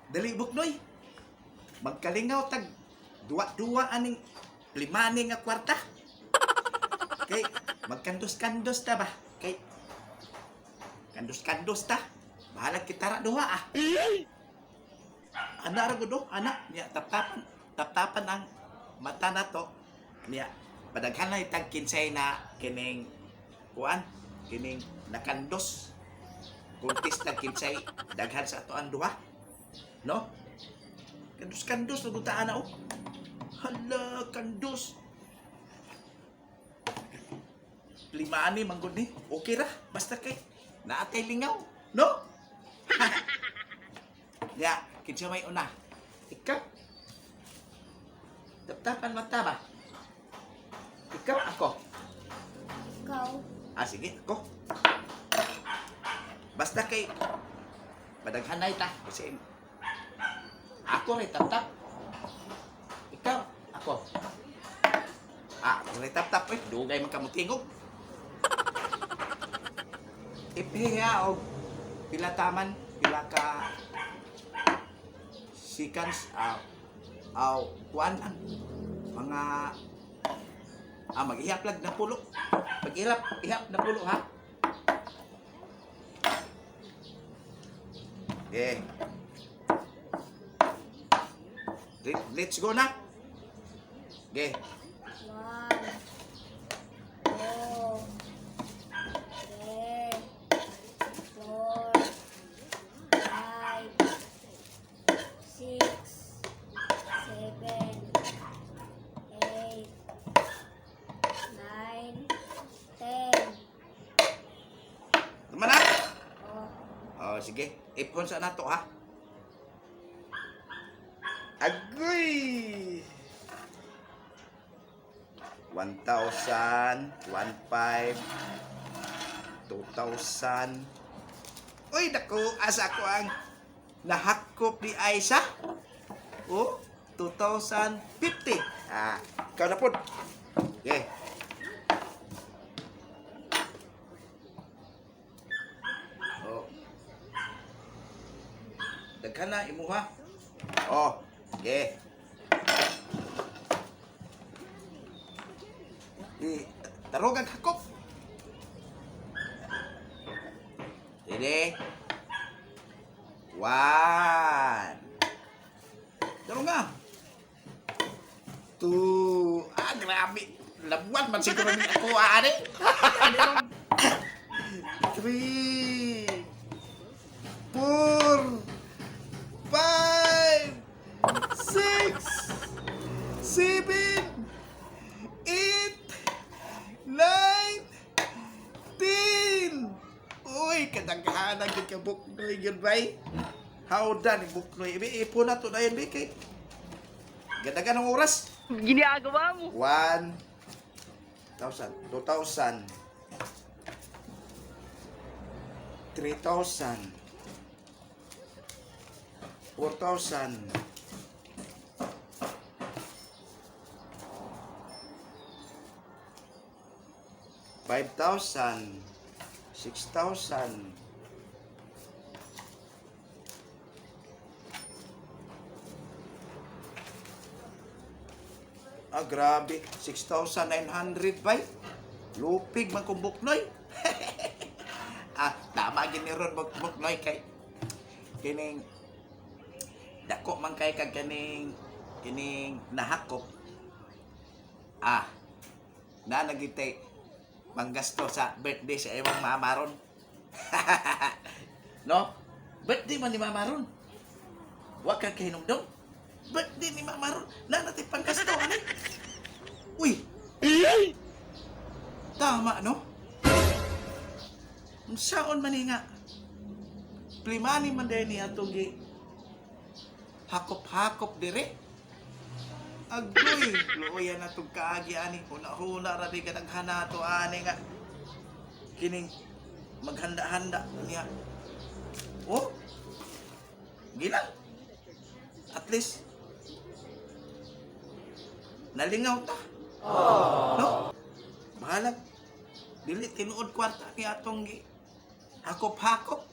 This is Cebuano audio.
Dali, Buknoy. Magkalingaw tag duwa-duwa aning limani nga kwarta. Kay magkandos-kandos ta ba? Kay kandos-kandos ta. Bahalag kita ra duha ah. Ana ra gud oh, ana niya taptapan taptapan ang mata nato. Niya padaghan na itag kinsay na kining kuan kining nakandos. Kuntis tag kinsay daghan sa ato ang duha. No? Kandos-kandos na gutaan na oh. Hala, kandos. Limaan ni manggod ni. Okay ra, basta kay naatay lingaw, no? Ya, kinsa may una? Ikaw. Taptapan mata ba? Ikaw ako. Ikaw. Ah, sige, ako. Basta kay padaghanay ta kasi ako rin tap-tap. Ikaw, ako. Ah, ako rin tap-tap eh. Dugay man kamutingog. Ipiha og pila taman, pila ka seconds, aw, aw, kuan ang mga mag-ihap lang na pulo. Pag-ihap, ihap na pulo ha. Okay. Let's go na. Okay. 1, 2, 3, 4, 5, 6, 7, 8, 9, 10. Tama na. Oh, Oh, sige. Ipon sa nato ha. Agoy! 1,000, 1,500, 2,000. Uy, naku, asa ko ang nahakop ni Aisha. Oh, 2,050. Ah, ikaw na po. Okay. Oh. Daghan na imuha. Oh, okay. Di tarog ang hakop. Ready? One. Tarog nga. Two. Ah, grabe. Labuan man siguro ni ako, ani. 3, 4, 5, 6, 7, 8, 9, 10. Uy, kadaghanan gyud ka Buknoy gyud bay. How done Buknoy? Ibi ipon na to na yun, bi, kay. Gadagan ang oras. Ginagawa mo. 1,000, 2,000, 3,000, 4,000, 5,000, 6,000, Ah, grabe. 6,900 bay. Lupig man kong buknoy. Ah, tama gini ron buknoy kay kining dako man kay kag kining kining nahakop. Ah, na nagitay manggasto sa birthday sa imong mama ron. No? Birthday man ni mama ron. Wa ka kahinumdum. Birthday ni mama ron. Na natay panggasto ani. Uy. Tama no? Unsaon man ni nga? Plimani man din ni atong gi hakop-hakop dire. Agoy, luoyan na tong kaagi ani. Huna-huna ra di kadaghan to ani nga. Kining maghanda-handa niya. Oh. Gilang. At least nalingaw ta. No? Bahalag. Dili tinuod kwarta ni atong gi hakop-hakop.